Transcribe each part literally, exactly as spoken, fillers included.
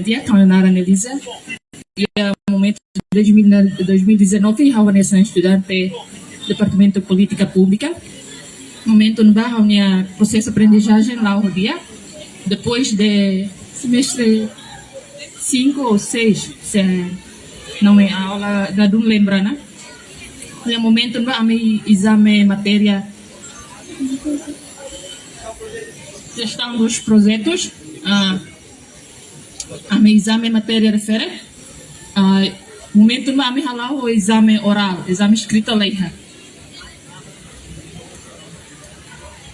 di'ak, ha'u-nia naran Elisa. Iha momentu dois mil, dois mil e dezanove, ha'u hanesan estudante Departamentu Polítika Públika. Momentu ne'ebá ha'u-nia prosesu aprendizajen la'o di'ak. Depois de semestre cinco ou seis, se não me aula da dun lembra, né? Iha momentu ne'ebá ami ezame matéria gestão dos projetos. Ah, ami ezame matéria refere. Ah, momentu ne'ebá ami hala'o ezame orál, ezame eskrita la iha.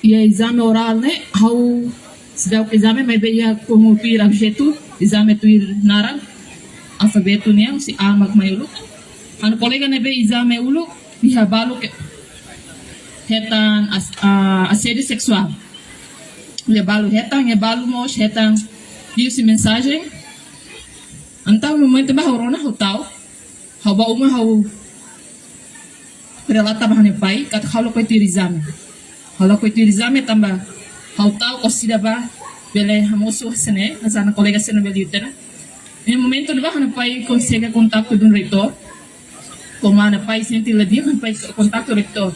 Iha ezame orál ne'e, ha'u seidauk ezame, maibé iha komu tuir objetu, ezame tuir naran, alfabetu nian, husi A mak mai uluk. Ha'u-nia kolega ne'ebé ezame uluk, iha balu ke hetan as-, ah, asédiu seksuál. Iha balu hetan, iha balu mós hetan liuhusi mensajen. Entaun momentu ne'ebá ha'u rona ha'u ta'uk, ha'u bá uma ha'u relata ba ha'u-nia pai, katak ha'u lakohi tuir ezame. Ha'u lakohi tuir ezame tanba ha'u ta'uk orsida bá bele hamosu hanesan ne'e, hanesan ha'u-nia kolega sira-ne'e bele liu tiha ona. Iha momentu ne'ebá ha'u-nia pai konsege kontaktu duni reitór. Komu ha'u-nia pai sente la di'ak, ha'u-nia pai kontaktu reitór.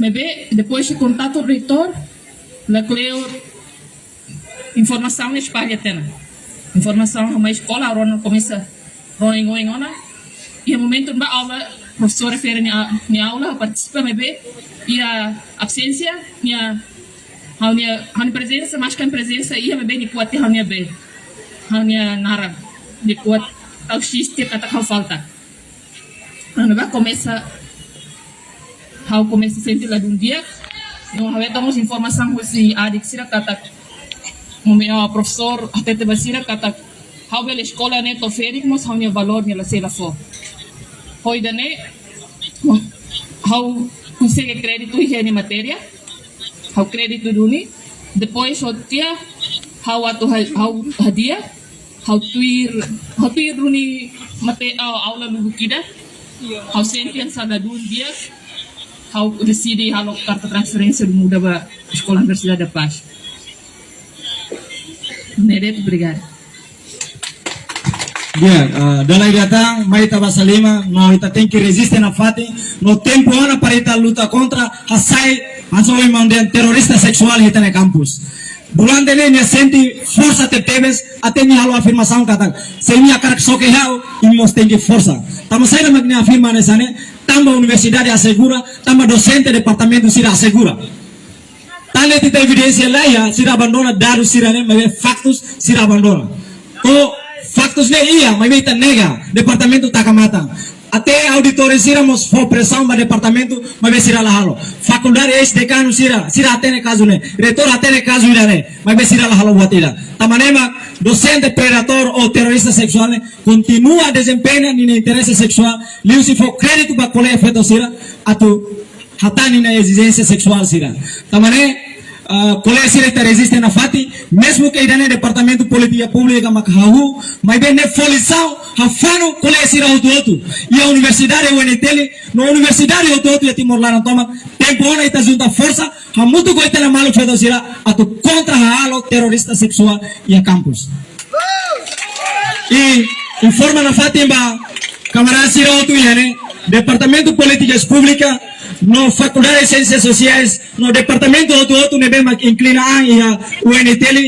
Maibé, depois de kontaktu reitór, lakleur informasaun ne'e espalla tiha ona. Informasaun ha'u mai eskola, ha'u rona komesa rona oioin ona. Iha momentu ne'ebá aula, profesór refere nia, nia aula, partisipa maibé, iha absénsia, nia, ha'u-nia, ha'u-nia prezensa, maske ha'u-nia prezensa iha, maibé nia ko'a tiha ha'u-nia be, ha'u-nia naran, nia ko'a tau xis tiha katak ha'u falta. Ha'u ne'ebá komesa, ha'u komesa sente ladún di'ak. No ha'u hetan mós informasaun husi adik sira katak, mome-, ah, profesór hatete ba sira katak ha'u bele eskola ne'e to'o ferik mós ha'u-nia valór ne'e la sei la fó. Ho ida-ne'e, ha'u konsege kréditu iha ha'u-nia matéria, ha'u kréditu duni, depois hotu tiha, ha'u atu ha-, ha'u hadi'a, ha'u tuir, ha'u tuir duni mate, ah, aula lubuk ida. Ha'u sente hanesan ladún di'ak, ha'u deside halo karta transferénsia no muda ba Eskola Universidade da Paz. Ne'e de'it, obrigada. Di'ak, ah, dala ida tan, mai ita basa liman, no ita tenke reziste nafatin, no tempu ona para ita luta kontra, hasai, hanesan ohin maun dehan terrorista seksuál iha ita-nia kampus. Durante ne'e nia sente forsa tebetebes, até nia halo afirmasaun katak, se imi hakarak soke ha'u, imi mós tenke forsa. Tanba saida mak nia afirma hanesan ne'e, tanba universidade asegura, tanba dosente departamentu sira asegura. Tan ne'e ita evidénsia la iha, sira abandona dadus sira-ne'e, maibé faktus sira abandona. Ou faktus ne'e iha, maibé ita nega, departamentu taka matan. Até auditór sira mós fó presaun ba departamentu, maibé sira la halo. Fakuldade eis-dekanu sira, sira hatene kazu ne'e. Reitór hatene kazu ida-ne'e, maibé sira la halo buat ida. Tanba ne'e mak dosente predadór ou terrorista seksuál ne'e kontinua dezempeña ninia interese seksuál, liuhusi fó kréditu ba kolega feto sira, atu hatán ninia ezijénsia seksuál sira. Tanba ne'e, ah, kolega sira, ita reziste nafatin, mezmu ke ida-ne'e Departamentu Polítika Públika mak hahú, maibé ne'e fó lisaun, hafanu kolega sira hotu-hotu. Iha Universidade U N T L, no universidade hotu-hotu iha Timor laran tomak, tempu ona ita junta forsa, hamutuk ho ita-nia maluk feto sira, atu kontra hahalok terrorista seksuál iha kampus. I informa nafatin ba kamarada sira hotu iha ne'e, Departamentu Polítikas Públikas, no Fakuldade Siénsias Sosiais, no departamentu hotu-hotu ne'ebé mak inklina an iha U N T L.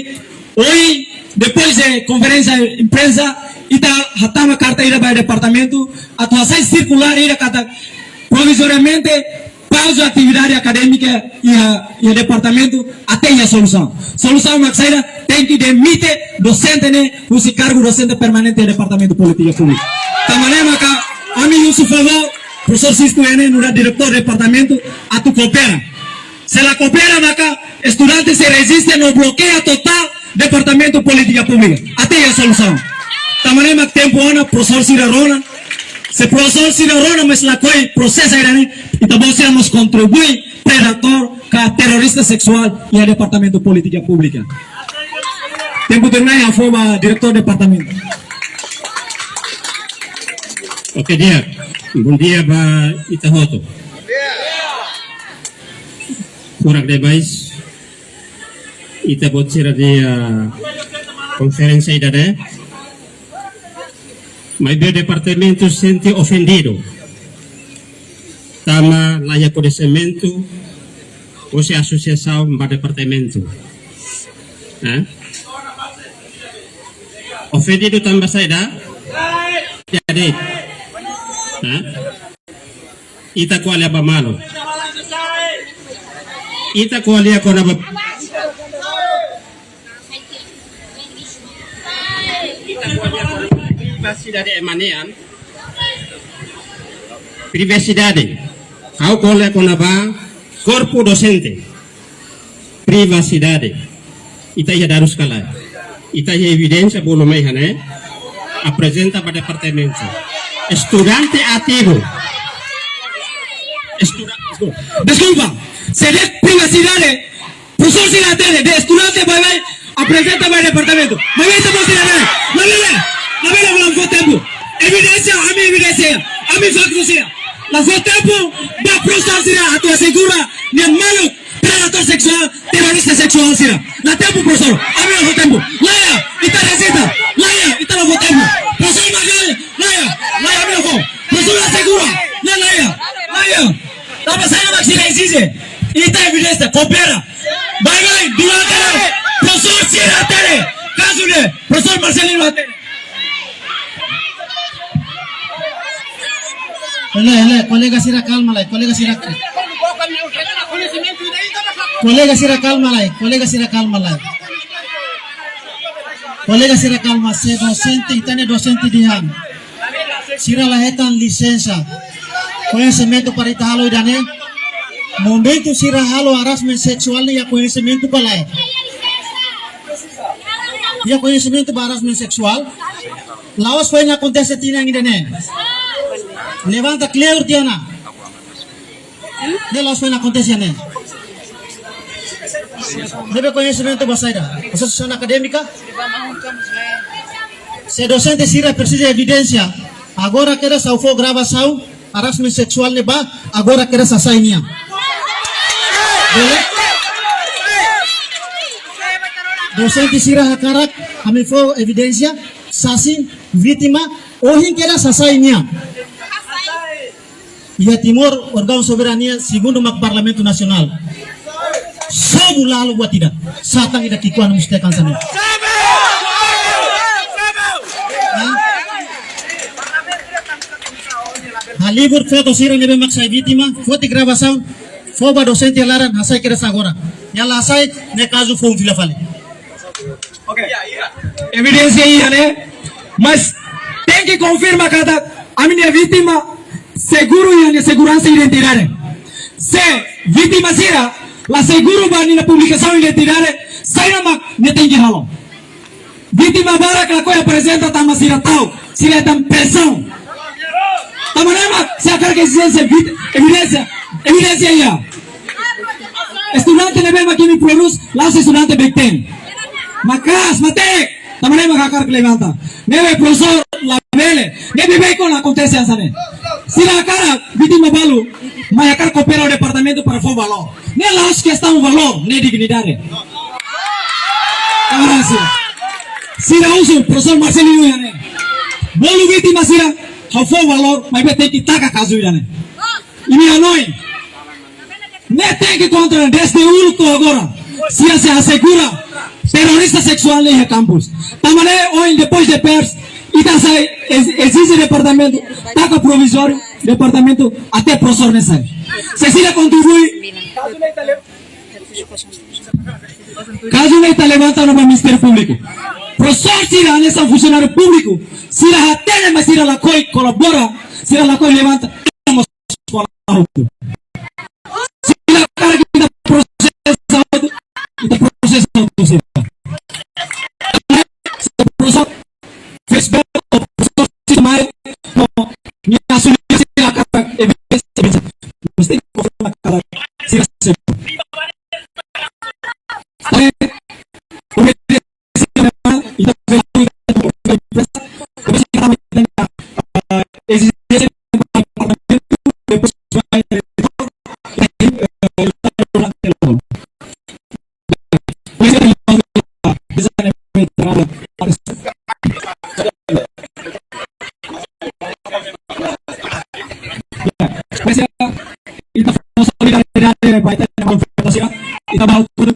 Ohin, depois de konferénsia imprensa, ita hatama karta ida ba departamentu, atu hasai sirkulár ida katak provizoriamente pauza atividade akadémika iha, iha departamentu até iha solusaun. Solusaun mak saida, tenke demite dosente ne'e husi kargu dosente permanente iha Departamentu Polítika Públika. Tanba ne'e maka ami husu favór profesór Sisto N, nu'udar diretór departamentu, atu koopera. Se la koopera maka estudante sei reziste no blokeia totál Departamentu Polítika Públika até iha solusaun. Tanba ne'e mak tempu ona, profesór sira rona. Se profesór sira rona, mas lakohi prosesa ida-ne'e, ita-boot sira mós kontribui predadór ka terrorista seksuál iha Departamentu Polítika Públika. Tempu termina, ha'u fó ba diretór departamentu. Oke, di'ak. Bondia ba ita hotu. Furak demais. Ita-boot sira iha, ah, konferénsia ida-ne'e. Maibé departamentu sente ofendidu tanba la iha koñesimentu husi asosiasaun ba departamentu. Eh? Ofendidu tanba saida? Jadi, eh? Ita ko'alia ba malu. Ita ko'alia kona-ba privasidade ema nian. Privasidade. Ha'u ko'alia kona-ba korpu dosente. Privasidade. Ita iha dadus ka lae? Ita iha evidénsia bolu mai iha ne'e. Aprezenta ba departamentu. Estudante ativu. Estuda-, deskulpa. Deskulpa. Se dehan privasidade, profesór sira hatene, dehan estudante baibain aprezenta ba departamentu. Maibé ita-boot sira ne'e. Labele. Labele, labele fó tempu. Evidénsia, ami evidénsia. Ami faktu sira. La fó tempu ba profesór sira atu asegura nia maluk predadór seksuál, terrorista seksuál sira. La tempu, profesór. Ami la fó tempu. La iha, ita rejeita. La iha, ita la fó tempu. Profesór Magali, la iha. La iha, ami la fó. Profesór asegura. La, la iha. La iha. Tanba saida mak sira ezije? Ita evidénsia, koopera. Baibain, durante ne'e, profesór sira hatene kazu ne'e, profesór Marcelino hatene. Hele, hele, kolega sira kalma lai, kolega sira. Kolega sira kalma lai, kolega sira kalma lai. Kolega sira kalma, se dosente, ita-nia dosente dehan sira la hetan lisensa, koñesimentu para ita halo ida-ne'e. Momentu sira halo harassment seksuál ne'e iha koñesimentu ka lae? Iha koñesimentu ba harassment seksuál? La'ós foin akontese tinan ida-ne'e. Levanta kleur tiha ona. Ne'e la'ós foin akontese ne'e. Ne'ebé koñesimentu ba saida? Asosiasaun akadémika? Se dosente sira presiza evidénsia, agora kedas ha'u fó gravasaun harassment seksuál ne'ebá, agora kedas hasai nia. Bele? Dosente sira hakarak ami fó evidénsia, sasin, vítima, ohin kedas hasai nia. Iha Timor, órgaun soberania segundu mak Parlamentu Nasionál. Sobu lalu buat ida. Satan ida ki'ikoan mesti kan sana. Hah? Halibur foto sira ne'ebé mak sai vítima, foti gravasaun, fó ba dosente laran, hasai kedas agora. Nia la hasai, ne'e kazu foun fila fali. Oke. Evidénsia iha ne'e, mas tenke konfirma katak ami-nia vítima seguru iha nia seguransa identidade. Se vítima sira la seguru ba nia publikasaun identidade, saida mak nia tenke halo? Vítima barak lakohi aprezenta tanba sira ta'uk, sira hetan presaun. Tanba ne'e mak sira hakarak ezijénsia vít-, evidénsia, evidénsia iha. Estudante ne'ebé mak imi prodús, la'ós estudante Bechtel. Maka'as, matenek, tanba ne'e mak hakarak levanta. Ne'ebé profesór labele, ne'ebé beko la akontese hanesan ne'e. Sira hakarak, vítima balu, mai hakarak koopera ho departamentu para fó valór. Ne'e la'ós kestaun valór, ne'e dignidade. Agora sira. Sira husu, profesór Marcelino iha ne'e. Bolu vítima sira, ha'u fó valór, maibé tenke taka kazu ida-ne'e. Imi hanoin. Ne'e tenke kontra desde uluk to'o agora. Sira sei asegura terrorista seksuál ne'e iha kampus. Tanba ne'e ohin depois de pers, ita sei ez-, ezije departamentu, taka provizóriu departamentu até profesór ne'e sai. Se sira kontribui. Kazu ne'e ita levanta ona ba Ministériu Públiku. Profesór sira hanesan funsionáriu públiku, sira hatene mas sira lakohi kolabora, sira lakohi levanta. Sira hakarak ita prosesa, ita prosesa sira. Profesór Facebook, profesór sira mai, no, nia asumi sira hakarak evidénsia, evidénsia. Mesti konfirma katak sira sira. Mas ya, ita fó solidariedade ba ita-nia malfeitasaun sira. Ita bá hatudu